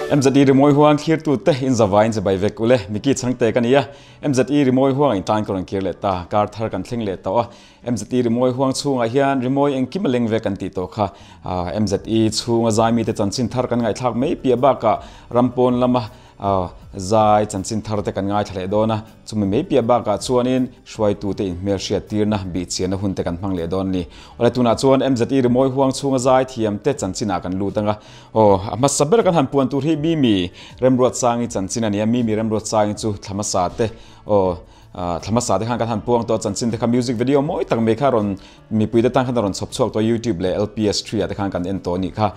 MZE rimawi huang thlirtu te in zavaiin chibai vek ule Mickey chhangte ka ni a, MZE rimawi huang in tan ka rawn kir leh ta, kar thar kan thleng leh tawh a, MZE rimawi huang chhungah hian rimawi engkim a leng ve kan tih tawh kha, MZE chhunga zaimi te chanchin thar kan ngaihthlak mai piah bakah ram pawn lama Zai chanchin thar te kan ngaithla leh dawn a, chumi mai piah bakah chuanin hruaitute inhmel hriattirna bihchianna hun te kan hmang leh dawn a ni. Awle tunah chuan MZE rimawi huang chhunga zai thiam te chanchinah kan lut ang a, aw a hmasa ber kan han puan tur hi Mimi Remruatsangi chanchin a ni a, Mimi Remruatsangi chu thla hmasa te aw thla hmasa te khan kan han puang tawh a, chanchin te kha music video mawi tak mai kha rawn Mipui te tan khan a rawn chhawp chhuak tawh a, YouTube leh LPS3 ah te khan kan en tawh a nih kha.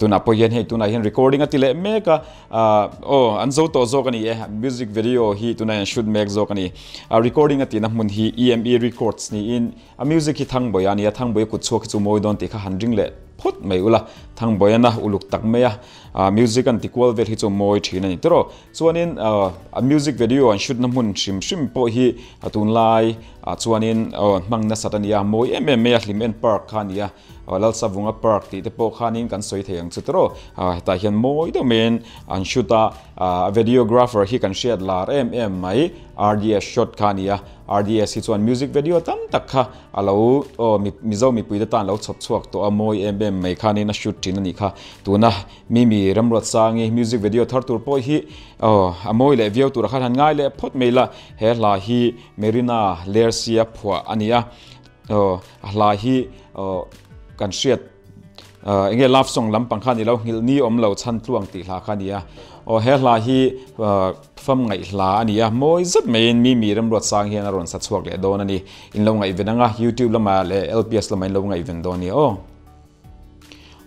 Tunah pawh hian hei tunah hian recording a ti leh mek a, aw an zo tawh zawk a ni e, music video hi tunah hian shoot mek zawk a ni. Recording a tihna hmun hi EME Records niin a music hi Thangbawi a ni a, Thangbawi a kut chhuak hi chu mawi dawn tih kha han ring leh phawt mai ula, Thangbawi a na uluk tak mai a, music an ti kual vel hi chu mawi thin a ni tawh. Chuanin a music video an shoot na hmun hrim hrim pawh hi a tunlai ah chuanin hmang nasat a ni a, mawi em em mai a, Hlim En Park kha a ni a, Lalsavunga Park tih te pawh khanin kan sawi thei ang chu tawh hetah hian mawi deuh maiin an shoot a, a videographer hi kan hriat lar em em mai RDS shot kha a ni a, RDS hi chuan music video tam tak kha a lo aw Mizo mipui te tan lo chhawp chhuak tawh a, mawi em em mai khanin a shoot thin a nih kha tuna. Mimi Remruatsangi music video thar tur pawh hi a mawi leh viau tur a khan han ngai leh phawt mai la, he hla hi Marina Lersia phuah a ni a, a hla hi kan hriat enge love song lampang kha a ni lo, nghilh ni awm lo chhan tluang tih hla kha a ni a, aw he hla hi fam ngaih hla a ni a, mawi zet maiin Mimi Remruatsang hian a rawn sa chhuak leh dawn a ni, in lo ngaihven ang a, YouTube lamah leh LPS lamah in lo ngaihven dawn a ni aw.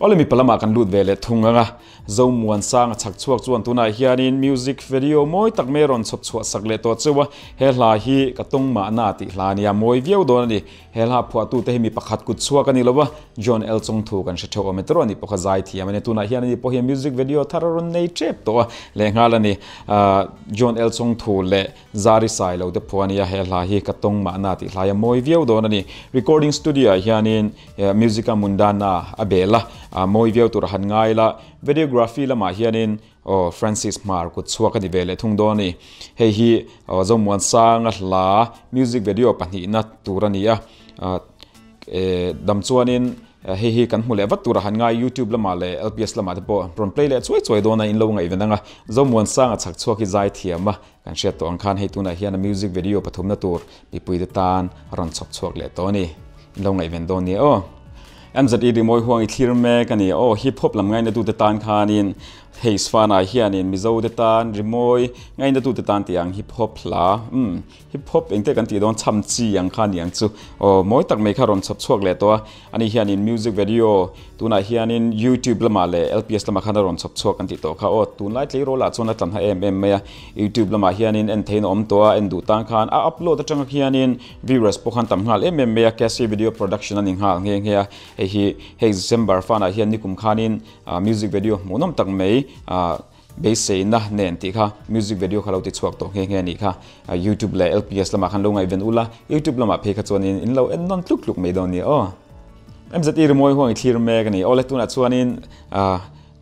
Awle mipa lamah kan lut ve leh thung ang a, Zomuansanga chhak chhuak chuan tunah hianin music video mawi tak mai a rawn chhawp chhuah sak leh tawh cheu a, he hla hi ka tawng mahna tih hla a nia, mawi viau dawn a ni. He hla phuahtute hi mi pakhat kut chhuak a ni lo a, John L Chawngthu kan hre theuh awm e tawrh a ni pawh kha zai thiam a ni. Tunah hian ani pawh hian music video thar a rawn nei tep tawh a lehnghal a ni. John L Chawngthu leh Zari sai lo te phuah a nia, he hla hi ka tawng mahna tih hlai a mawi viau dawn a ni. Recording studio ah hianin music a mundana a bel a, a mawi viau tur a han ngai la. Videography lamah hianin aw Francis Hmar kut chhuak a ni ve leh thung dawn a ni. Hei hi aw Zomuansanga hla music video pahnihna tur a ni a, dam chuanin Hei hi kan hmu leh vat turah han ngai YouTube lamah leh LPS lamah te pawh rawn play leh chuai chuai dawn a in lo ngaihven ang a, Zomuansanga chhak chhuak hi zai thiam a kan hriat tawh ang khan hei tunah hian a music video pathumna tur mipui te tan a rawn chhawp chhuak leh tawh a ni, in lo ngaihven dawn nia aw. MZE rimawi huang i thlir mek a ni aw, hip hop lam ngainatute tan khanin Hei Sfana hianin Mizo te tan rimawi ngainatute tan tih ang hip hop hla umm Hip hop engte kan tih dawn cham chi ang kha niang chu aw mawi tak mai kha rawn chhawp chhuak leh tawh a, ani hianin music video tunah hianin youtube lamah leh LPS lamah khan a rawn chhawp chhuak kan tih tawh kha aw tunlai tleirawl ah chuan a tlan ha em em mai a, youtube lamah hianin en theihin a awm tawh a en duh tan khan a upload atanga khianin viewers pawh khan tam nghal em em mai a Cassie video production a ni nghal nghe nghe a, hei hi hei December fanah hian nikum khanin music video hmuhnawm tak mai ah. Beiseina nen tih kha music video kha lo ti chhuak tawh nghe nghe a nih kha. Youtube leh LPS lamah khan lo ngaihven ula, Youtube lamah phei kha chuanin in lo en nawn tluk tluk mai dawn nia aw. MZE rimawi huang i thlir mek a ni. Awle tunah chuanin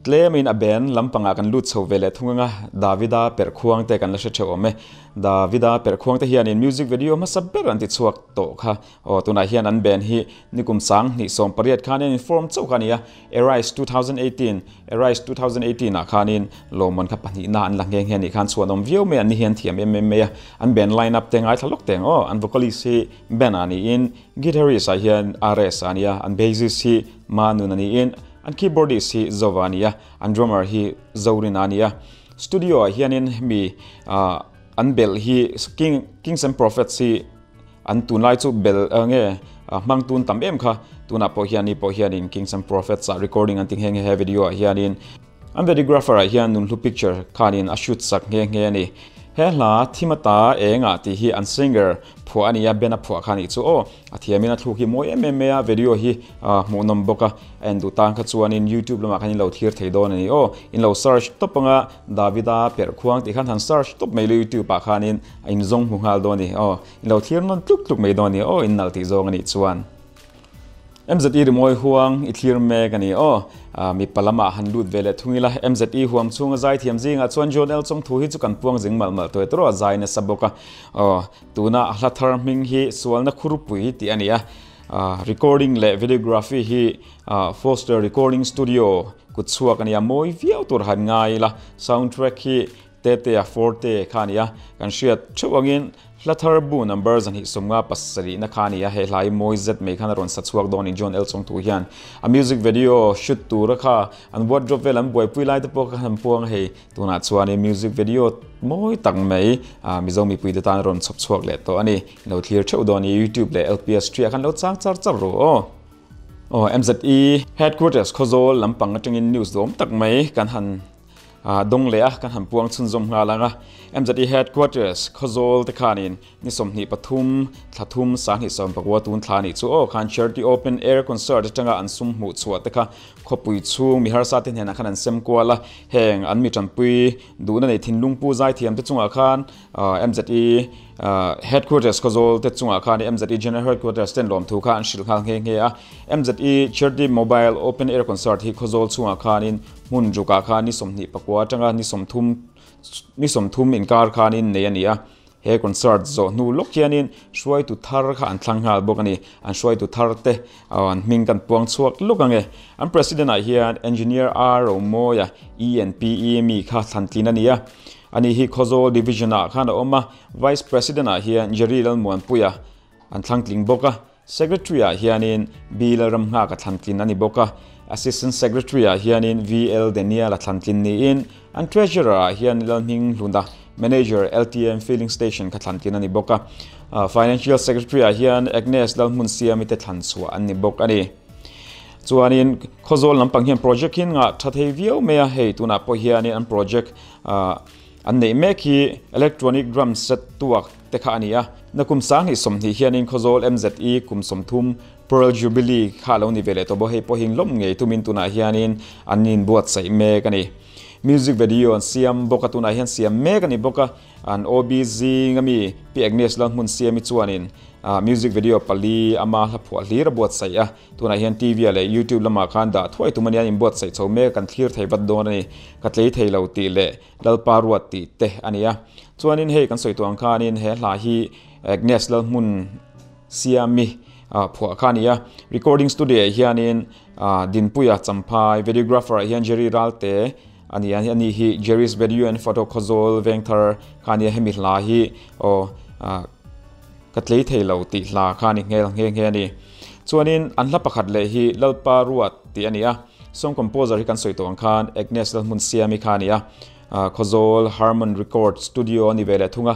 tlemin a ben lampangah kan lut chho ve leh thung anga Davida perhkhuang te kan la hre theuh awm e. Davida perhkhuang te hianin music video hmasa ber an ti chhuak tawh kha. Aw tunah hian an ben hi nikum 2018 khan an inform chauh kha a ni a. Arise 2018, Arise 2018 ah khanin lawmman kha pahnihna an la nghe nghe anih khan chhuanawm viau mai a, an ni hian thiam em em mai a, an band line up te ngaithla lawk teng aw, an vocalist hi Ben ah niin guitarist ah hian RS ah a ni a, an bassist hi Manun a niin an keyboardist hi Zova a ni a, an drummer hi Zorina a ni a. Studio ah hianin hemi an belh hi King Kings and Prophets hi An tunlai chu bel nge hmang tun tam em kha tunah pawh hian ni pawh hianin Kings and Prophets ah recording an ti nghe nghe he video ah hianin an videographer ah hian Nunhlu picture khanin a shoot sak nghe nghe a ni. He hla Thimata engah tih hi an singer phuah a ni a, Ben a phuah kha a nih chu aw. A thiamin a thluk hi mawi em em mai a, video hi hmuhnawm bawk a, a en duh tan kha chuanin YouTube lamah khan in lo thlir thei dawn a ni aw. In lo search tawp anga Davida perhkhuang tih khan han search tawp mai la YouTube ah khanin A in zawng hmu nghal dawn a ni aw. In lo thlir nawn tluk tluk mai dawn a ni aw, in nalh tih zawng a nih chuan. MZE rimawi huang i thlir mek a ni aw. Mipa lamah han lut ve leh thung ila, MZE huam chhunga zaithiam zingah chuan John L Chawngthu hi chu kan puang zing malh malh tawh e tawrh a zai nasa bawk a. Aw, tuna a hla thar hming hi Sualna Khurpui tih a ni a. Recording leh videography hi Foster Recording Studio kut chhuak a ni a, mawi viau tur han ngai ila, soundtrack hi Tetea Forte kha a ni a, kan hriat theuh angin hla thar bu number 257 na kha a ni a, he hla hi mawi zet mai khan a rawn sa chhuak dawn a ni John L Chawngthu hian a music video shoot tura kha an wardrobe vel an buaipui lai te pawh kha han puang a hei tunah chuanin music video mawi tak mai Mizo mipui te tan a rawn chhawp chhuak leh tawh a ni, lo thlir theuh dawn a ni YouTube leh LPS three ah khan lo chang char char ru aw. Aw MZE Headquarters Khawzawl lampang atangin news duhawm tak mai kan han Dawng leh a kan han puang chhunzawm nghal ang a, MZE Headquarters Khawzawl te khanin ni 23 thla thum 2019 tun thla nih chu aw khan Charity Open Air Concert atanga an sum hmuh chhuah te kha khawpui chhung mi harsa te hnenah khan an sem kual a, heng an mi tanpui duhna nei thinlung pu zaithiam te chungah khan MZE Headquarters Khawzawl te chungah khan MZE General Headquarters ten lawmthu kha an hrilh nghal nghe nghe a, MZE Charity Mobile Open Air Concert hi Khawzawl chhungah khanin Hmun rukah khan ni 24 atanga ni 30 ni 30 inkar khanin nei a ni a. He concert zawh hnu lawk hianin hruaitu thar kha an thlang nghal bawk a ni. An hruaitu thar te an hming kan puang chhuak lawk ang e. An president ah hian Engineer R Romawia ENPE mi kha thlan tlin a ni a. Ani hi Khawzawl Division ah khan a awm a. Vice President ah hian Jerry Lalmuanpuia an thlang tling bawk a. Secretary ah hianin B Lalramnghaka thlan tlin a ni bawk a, Assistant Secretary ah hianin VL Daniel a thlan tlin niin an Treasurer ah hian Lalhming Hluna, Manager LTM Filling Station kha thlan tlin a ni bawk a, Financial Secretary ah hian Agnes Lalhmunsiami te thlan chhuah an ni bawk a ni. Chuanin Khawzawl lampang hian project hi an ngah tha thei viau mai a, hei tunah pawh hianin an project an neih mek hi Electronic Drum Set tuak te kha a ni a. Nakum 2020 hianin Khawzawl MZE kum 30 Pearl Jubilee kha a lo ni ve leh tawh bawk. Hei pawh hi lawm ngei tumin tunah hianin an inbuatsaih mek a ni. Music video an siam bawk a, tunah hian siam mek a ni bawk a. An OB zing ami Pi Agnes Lalhmun Siami chuanin music video pali ama hla phuah hlir a buatsaih a. Tunah hian TV ah leh YouTube lamah khan dah thuai tum a nia, an inbuatsaih chho mek a, kan thlir thei vat dawn a ni. Ka tlei thei lo tih leh Lalpa ruat tih te a ni a. Chuanin hei kan sawi tuang khanin he hla hi Agnes Lalhmun Siami phuah kha a ni a. Recording studio ah hianin Dinpuia Champhai, videographer ah hian Jerry Ralte a ni a, ani hi Jerry's Video and Photo Khawzawl Vengthar kha a ni a, hemi hla hi aw ka tlei thei lo tih hla kha a ni nghel nghe nghe a ni. Chuanin an hla pakhat leh hi Lalpa ruat tih a ni a. Song composer hi kan sawi tawh ang khan Agnes Lalhmun Siami kha a ni a, Khawzawl Harmon Record Studio a ni ve leh thung a,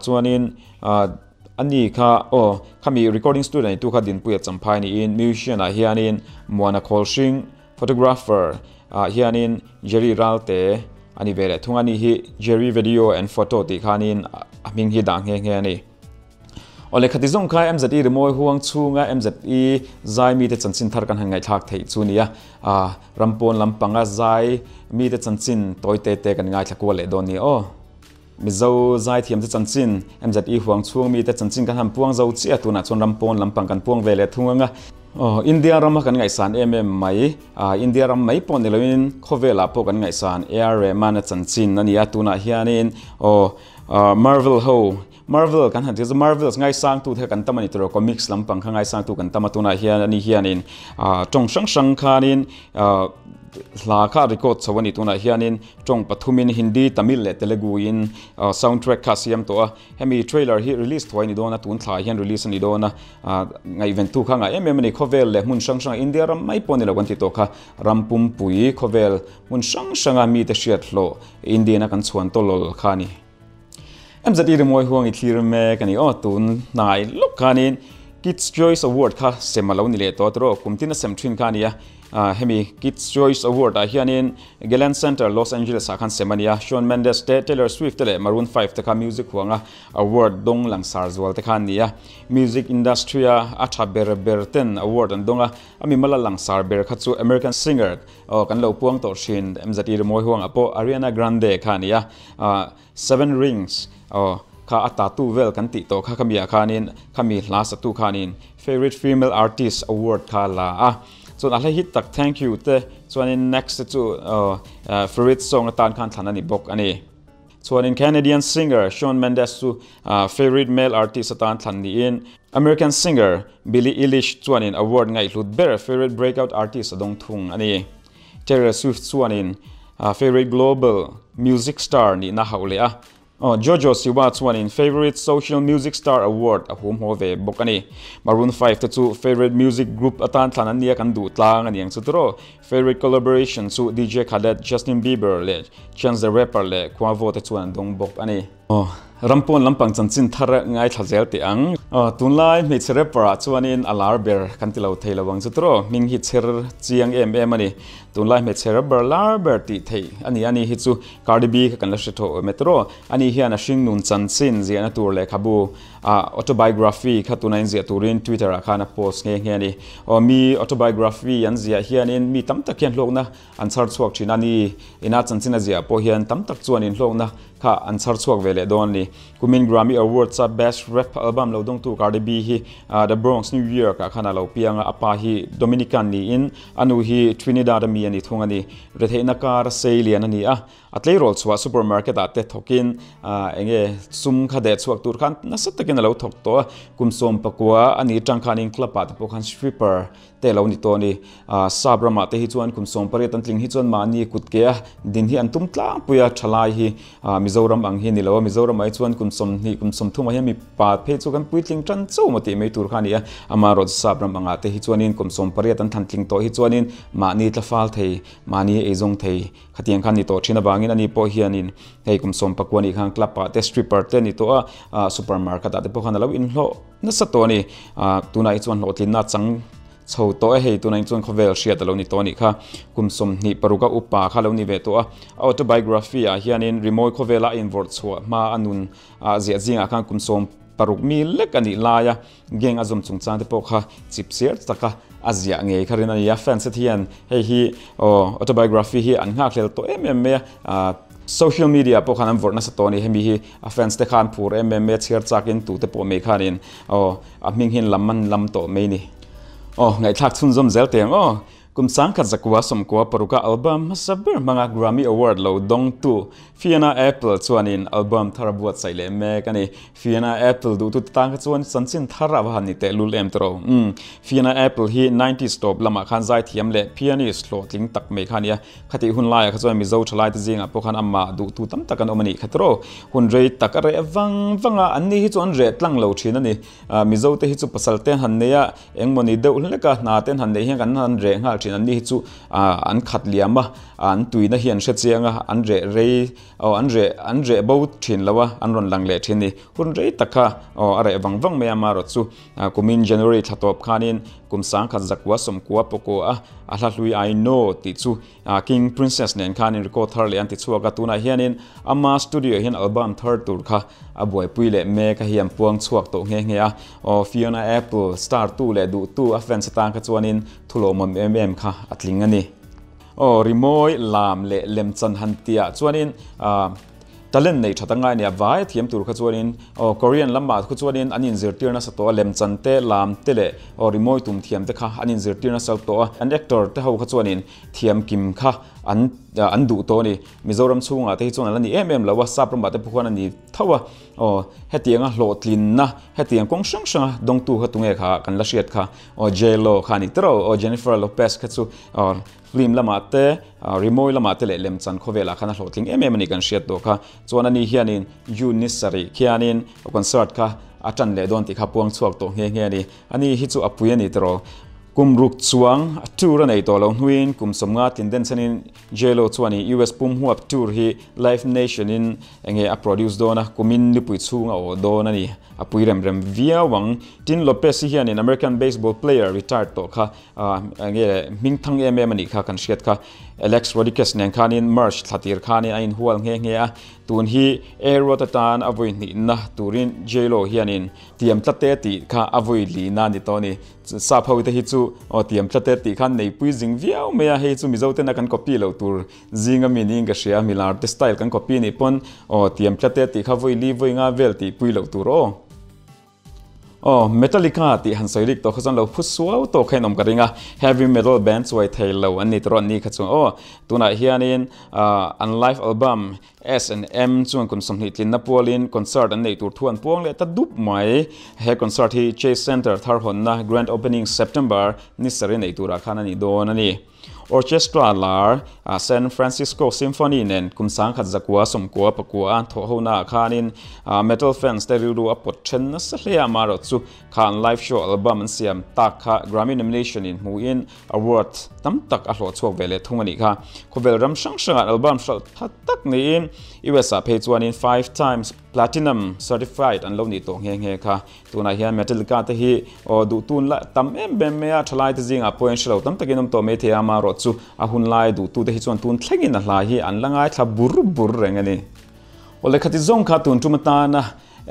chuanin a ni kha aw khami recording studio neitu kha Dinpuia Champhai niin musician ah hianin Muana Khawlhring, photographer ah hianin Jerry Ralte a ni ve leh thung a, ni hi Jerry Video and Photo tih khanin a hming hi dah nghe nghe a ni. Aw lehkha ti zawng kha MZE rimawi huang chhunga MZE zai mite chanchin thar kan han ngaihthlak theih chu nia. Rampawn lampanga zai mite chanchin tawi te te kan ngaithla kual leh dawn nia aw. Mizo zai thiam te chanchin MZE huang chhung mite chanchin kan han puang zo chiah tunah chuan rampawn lampang kan puang ve leh thung anga. Aw India rama kan ngaihsan em em mai, India ram mai pawh ni loin khawvelah pawh kan ngaihsan AR Rahman-a chanchin a nia tunah hianin aw Marvel ho Marvel kan han tih chu Marvels ngaisangtu te kha kan tam a ni tawh lo, comics lampang kha ngaisangtu kan tam a, tunah hian ani hianin tawng hrang hrang khanin hla kha a record chho a ni, tunah hianin tawng pathumin Hindi, Tamil leh Telugu in sound track kha a siam tawh a, hemi trailer hi release thuai a ni dawn a, tun thla hian release a ni dawn a, ngaihventu kha ngah em em a ni, khawvel leh hmun hrang hrang India ram mai pawh a ni lo kan ti tawh kha, ram pumpui khawvel hmun hrang hranga mite hriat hlawh Indian a kan chhuan tawlawl kha a ni. MZE rimawi huang i thlir mek a ni aw, tun hnai lawk khanin Kids Choice Award kha sem a lo ni leh tawh tawh, kum tin a sem thin kha a ni a, hemi Kids Choice Award ah hianin Galen Center, Los Angeles ah khan sem a ni a, Shawn Mendes te, Taylor Swift te leh Maroon 5 te kha music huanga award dawng langsar zual te kha an ni a, music industry a a tha ber ber ten award an dawng a, a mimala langsar ber kha chu American singer aw kan lo puang tawh thin MZE rimawi huangah pawh Ariana Grande kha a ni a. Seven Rings aw kha a tattoo vel kan tih tawh kha khami ah khanin khami hla satu khanin Favorite Female Artist award kha la a. Chuan a hla hit tak Thank You te chuanin Next te chu Favorite Song atan khan thlan a ni bawk a ni. Chuanin Canadian singer Shawn Mendes chu Favorite Male Artist atan thlan niin American singer Billie Eilish chuanin award ngaihhlut ber Favorite Breakout Artist a dawng thung a ni. Taylor Swift chuanin Favorite Global Music Star nihna hauh leh a. Jojo Siwa chuanin Favorite Social Music Star Award a hum haw ve bawk a ni. Maroon 5 te chu Favorite Music Group atan thlan an nia kan duh tlang a ni ang chu tiraw. Favorite Collaboration chu DJ Khaled, Justin Bieber leh Chance the Rapper leh Quavo te chuan an dawng bawk a ni. Rampawn lampang chanchin thar ngaithla zel teh ang. Tunlai hmeichhe rapper ah chuanin a lar ber kan ti lo thei lo ang chu tiraw. Hming hi chher chiang em em a ni. Tunlai hmeichhe rapper lar ber tih theih a ni a ni hi chu Cardi B kha kan la hre tawh awm e tiraw. Ani hian a hringnun chanchin ziahna tur lehkhabu a autobiography kha tuna inziah turin Twitter ah khan a post nghe nghe a ni. Aw mi autobiography an ziah hianin mi tam tak hian hlawkna an chhar chhuak thin a ni. Ina chanchin a ziah pawh hian tam tak chuan inhlawkna kha an chhar chhuak ve leh dawn a ni. Kumin Grammy Awards a Best Rap Album lo dawngtu Cardi B hi The Bronx, New York ah khan a lo piang a, a pa hi Dominican niin a nu hi Trinidad a mi a ni thung a ni. Retheihna kar sei lian a ni a. A tleirawl chhuah supermarket ah te thawkin enge sum kha deh chhuak tur khan nasa takin a lo thawk tawh a, kum 19 a nih atang khanin club ah te pawh khan stripper te lo ni tawh a ni. Sap ramah te hi chuan kum 18 an tling hi chuan mahni kut ke a din hi an tum tlangpui a, thalai hi Mizoram ang hi a ni lo a, Mizoram ah hi chuan kum 20 kum 30 ah hian mipa phei chu kan puitling tan chauh maw tih mai tur kha a ni a, amaherawhchu sap ram angah te hi chuanin kum 18 an thlan tling tawh hi chuanin mahni tlafal thei mahni eizawng thei Khatiang khan ni tawh thin avangin ani pawh hianin hei kum 19 nih khan club ah te stripper te ni tawh a, supermarket ah te pawh khan a lo inhlawh nasa tawh a ni. Tunah hi chuan hlawhtlinna chang chho tawh e hei tunah hi chuan khawvel hriat a lo ni tawh a nih kha. Kum 26 a upa kha a lo ni ve tawh a, a autobiography ah hianin rimawi khawvela a invawrh chhuah hma a nun ah ziah zingah khan kum 16 mi lek a nih laia Gang a zawm chungchang te pawh kha chip chiar taka a ziah ngei kha rin a ni a, fans te hian hei hi aw autobiography hi an nghakhlel tawh em em mai a, social media pawh khan an vawrh nasa tawh a ni, hemi hi a fans te khan phur em em mai a, chhiar chakin tute pawh mai khanin aw a hming hian lam an lam tawh mai ni. Aw ngaihthlak chhunzawm zel teh ang aw. Kum 1996 a album hmasa ber hmanga Grammy Award lo dawngtu Fiona Apple chuanin album thar a buatsaih leh mek a ni. Fiona Apple duhtute tan kha chuan chanchin thar a va han ni tehlul em tawh. Umm, Fiona Apple hi nineties tawp lamah khan zaithiam leh pianist hlawhtling tak mai kha a ni a. Khatih hun laiah kha chuan Mizo thalaite zingah pawh khan amah duhtu tam tak an awm a nih kha tawh. Hun rei tak a reh vang vang a, anni hi chu an reh tlang lo thin a ni. Mizote hi chu pasal te han nei a, Engmawni deuh hlek a, hna ten han neih hian kan han reh nghal thin an ni hi chu an khat liam a, an tuina hi an hre chiang a, an reh rei aw an reh an reh bo thin lo a, an rawn lang leh thin ni. Hun rei tak kha aw a reh vang vang mai a, amaherawh chu kumin January thla tawp khanin kum 1999 a a hla hlui I Know tih chu King Princess nen khanin record thar leh an ti chhuak a, tunah hianin ama studio hian album thar tur kha a buaipui leh mek a hi an puang chhuak tawh nghe nghe a. Aw Fiona Apple star tu leh duh tu a fans atan kha chuanin thulawmawm em em kha a tling a ni. Aw rimawi lam leh lemchan han tihah chuanin Talent nei that angai nia vai thiam tur kha chuanin aw Korean lamah khu chuanin an inzirtir nasa tawh a, lemchan te, lam te leh aw rimawi tum thiam te kha an inzirtir nasa tawh a, an actor te ho kha chuanin thiam kim kha an an duh tawh a ni. Mizoram chhungah te hi chuan a la ni em em lo a, sap ramah te pawh khuan a ni tho a, aw hetianga hlawhtlinna hetiang kawng hrang hranga dawngtu kha tunge kha kan la hriat kha aw J-Lo kha a ni tawh aw Jennifer Lopez kha chu aw Film lamah te, rimawi lamah te leh lemchan khawvelah khan a hlawhtling em em a ni kan hriat tawh kha. Chuan ani hianin June ni sarih khianin concert kha a tan leh dawn tih kha puang chhuak tawh nghe nghe a ni. Ani hi chu a pui a ni tawh. Kum ruk chuang tour a nei tawh lo hnuin kum 50 tlin den chenin J-Lo chuanin US pum huap tour hi Live Nation in enge a produce dawn a, kumin nipui chhung a awh dawn a ni. A pui rem rem viau ang. Tin Lopez hi hianin American baseball player retired tawh kha Enge hming thang em em a nih kha kan hriat kha. Alex Rodriguez nen khanin March thla tir khanin a inhual nghe nghe a, tun hi A-Rod atan a vawi hnihna turin J-Lo hianin tiam tlate tih kha a vawi lina a ni tawh a ni. Sap ho te hi chu aw tiam tlate tih khan neipui zing viau mai a, hei chu Mizo tena kan copy loh tur zinga mi niin ka hria, milar te style kan copy nih pawn aw tiam tlate tih kha vawi li vawi nga vel tihpui loh tur aw. Aw, Metallica tih han sawi rik tawh kha chuan lo phu suau tawh kha in awm ka ring a, heavy metal band chuai thei lo an ni tawh an ni kha chuan aw, tunah hianin an live album S and M chuan kum 20 tlinna pualin concert an neih tur thu an puang leh ta dup mai. He concert hi Chase Center thar hawnna grand opening September ni sarih neih turah khan a ni dawn a ni. Orchestra lar San Francisco Symphony nen kum 1900 sawmkua pakua a thawh hona ah khanin metal fans te rilru a pawt then nasa hle a, amaherawh chu kha an live show album an siam tak kha Grammy nomination in hmuhin award tam tak a hlawh chhuak ve leh thung a nih kha. Khawvel ram hrang hrangah album hralh tha tak niin US ah phei chuanin five times Platinum certified an lo nih tawh nghe nghe kha. Tunah hian Metallica te hi aw duh tun la tam em em mai a, thalai te zingah pawh hian hrelo tam takin awm tawh mai thei a, amaherawh chu a hun lai duhtu te hi chuan tun thlengin a hla hi an la ngaithla bur bur reng a ni. Aw lehkha ti zawng kha tun tum atana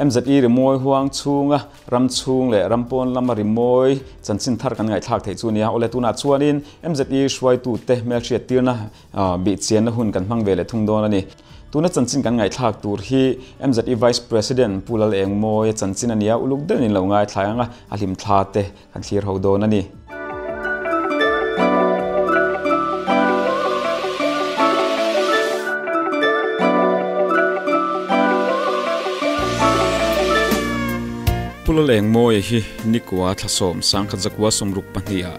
MZE rimawi huang chhunga ram chhung leh ram pawn lama rimawi chanchin thar kan ngaihthlak theih chu a nia. Aw le tunah chuanin MZE hruaitute hmelhriat tirna Bihchianna hun kan hmang ve leh thung dawn a ni. Tuna chanchin kan ngaihthlak tur hi MZE Vice President Pu Lal Engmawia chanchin a nia, uluk deuhin lo ngaithlai ang a, a hlimthla te kan thlir ho dawn a ni. Pu Lal Engmawia hi Nikua thlasawm 1964 ah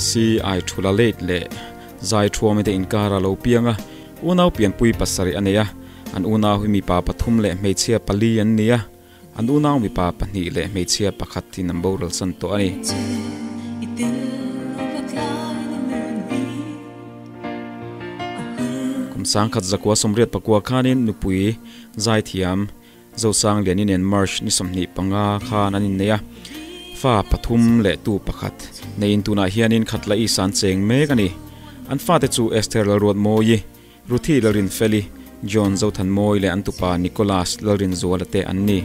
CI Thula Late leh Zai thuamite inkar a lo piang a, unau pianpui pasarih a nei a, an unau hi mipa pathum leh hmeichhia pali an ni a, an unau mipa pahnih leh hmeichhia pakhat in an boral san tawh a ni. Kum 1984 khanin nupui zaithiam Zosang Liani nen March ni 25 khan an innei a, fa pathum leh tu pakhat neiin tunah hianin Khatla East an cheng mek a ni. An fate chu Esther Lalruatmawi, Ruthi Lalrinfeli, John Zothanmawi leh an tupa Nicholas Lalrinzuala te an ni.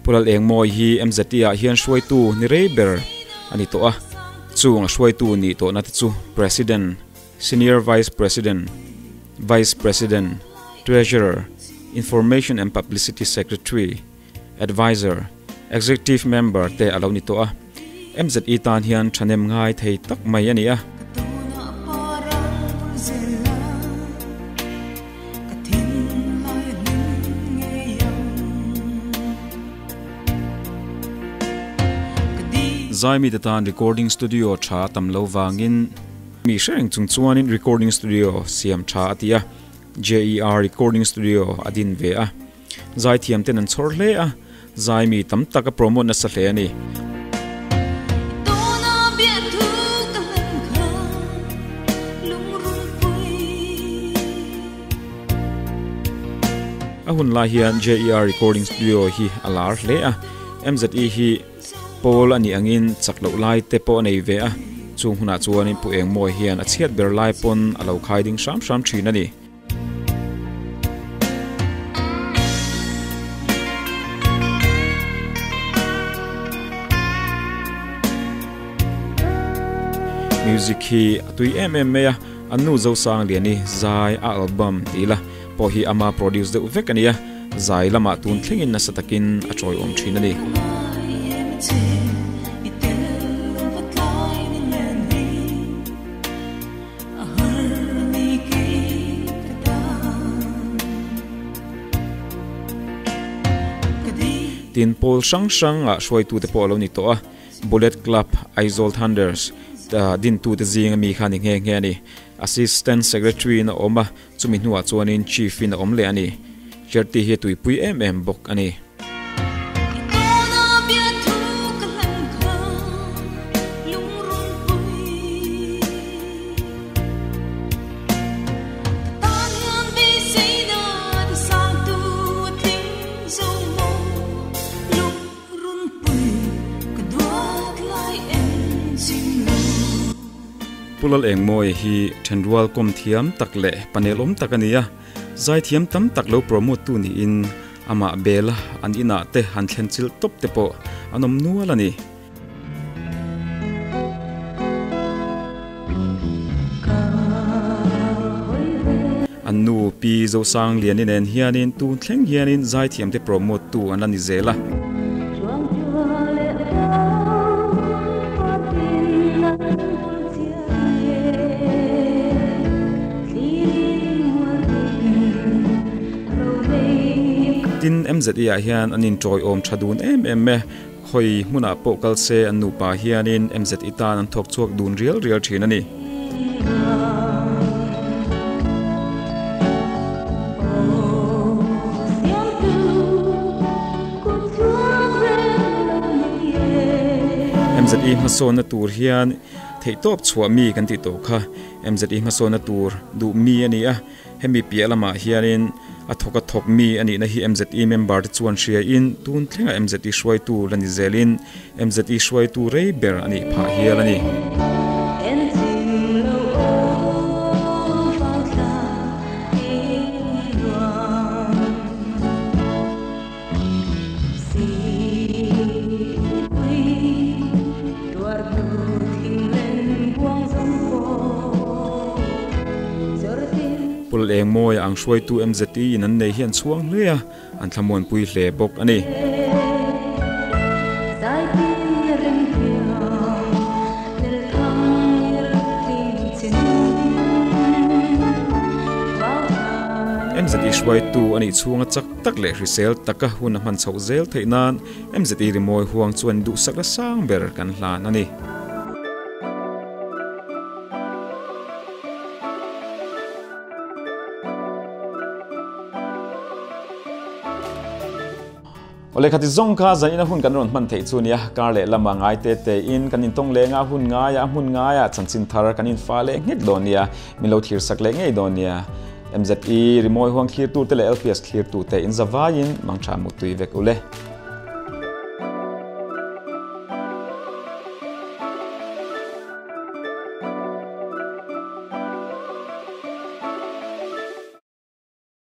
Pu Lalengmawi hi MZT ah hian hruaitu ni rei ber a ni tawh a, chung a hruaitu nih tawhna te chu President, Senior Vice President, Vice President, Treasurer, Information and Publicity Secretary, Adviser, Executive Member te a lo ni tawh a. MZE tan hian thahnem ngai thei tak mai a ni a. Zaimite tan recording studio tha a tam lo vangin mi hre reng chung chuanin recording studio siam tha a ti a, JER recording studio a din ve a. Zaithiam ten an chhawr hle a, zaimi tam tak a promote nasa hle a ni. A hun lai hian JER Recording Studio hi a lar hle a, MZE hi pawl a nih angin chak loh lai te pawh a nei ve a, chung hunah chuanin Pu Engmawi hian a chhiat ber lai pawn a lo khai ding hram hram thin a ni. Music hi a tui em em mai a, an nu Zosangliani zai a album ti ila pawh hi ama produce deuh vek a nia, zai lamah tun thlengin nasa takin a tawiawm thin a ni. Tin pawl hrang hrang ah hruaitute pawh a lo ni tawh a, Bullet Club, Aizawl Thunders dintute zinga mi kha ni nghe nghe a ni. Assistant Secretary in a awm a, chumi hnuah chuanin Chief in a awm leh a ni. Charity hi a tuipui em em bawk a ni. Pu Lalengmawia hi thenrual kawm thiam tak leh panel awm tak a ni a, zaithiam tam tak lo promote tu niin amah bela an inah te han thlen chilh tawp te pawh an awm nual a ni. An nu Pi Zosangliani nen hianin tun thleng hianin zaithiam te promote tu an la ni zel a. Tin, MZE ah hian an inṭawiawm ṭha dun em em e. Khawi hmunah pawh kal se an nupa hianin MZE tan an thawk chhuak dun rial rial ṭhin a ni. MZE hmasawnna tur hian theihtawp chhuah mi kan tih tawh kha MZE hmasawnna tur duh mi a ni a, hemi piah lamah hianin a thawk a thawk mi a nihna hi MZE member te chuan hriain tun thlenga MZE hruaitu la ni zelin MZE hruaitu rei ber a nih phah hial a ni. Pul Engmawia ang hruaitu MZE in an nei hi an chhuang hle a, an thlamuanpui hle bawk a ni. MZE hruaitu a nih chhunga chak tak leh hrisel taka hun a hman chhoh zel theih nan MZE rimawi huang chuan duhsak la sang ber kan hlan a ni. Awle khati zawng kha zanin a hun kan rawn hman theih chu nia, kar leh lama ngai te te in kan intawng leng a, hun ngaia a hmun ngaia chanchin thar kan infa leh nghet dawn nia, min lo thlir sak leh ngei dawn nia. MZE rimawi huang thlir tu te leh LPS thlir tu te in zavaiin mangtha mutui vek ule.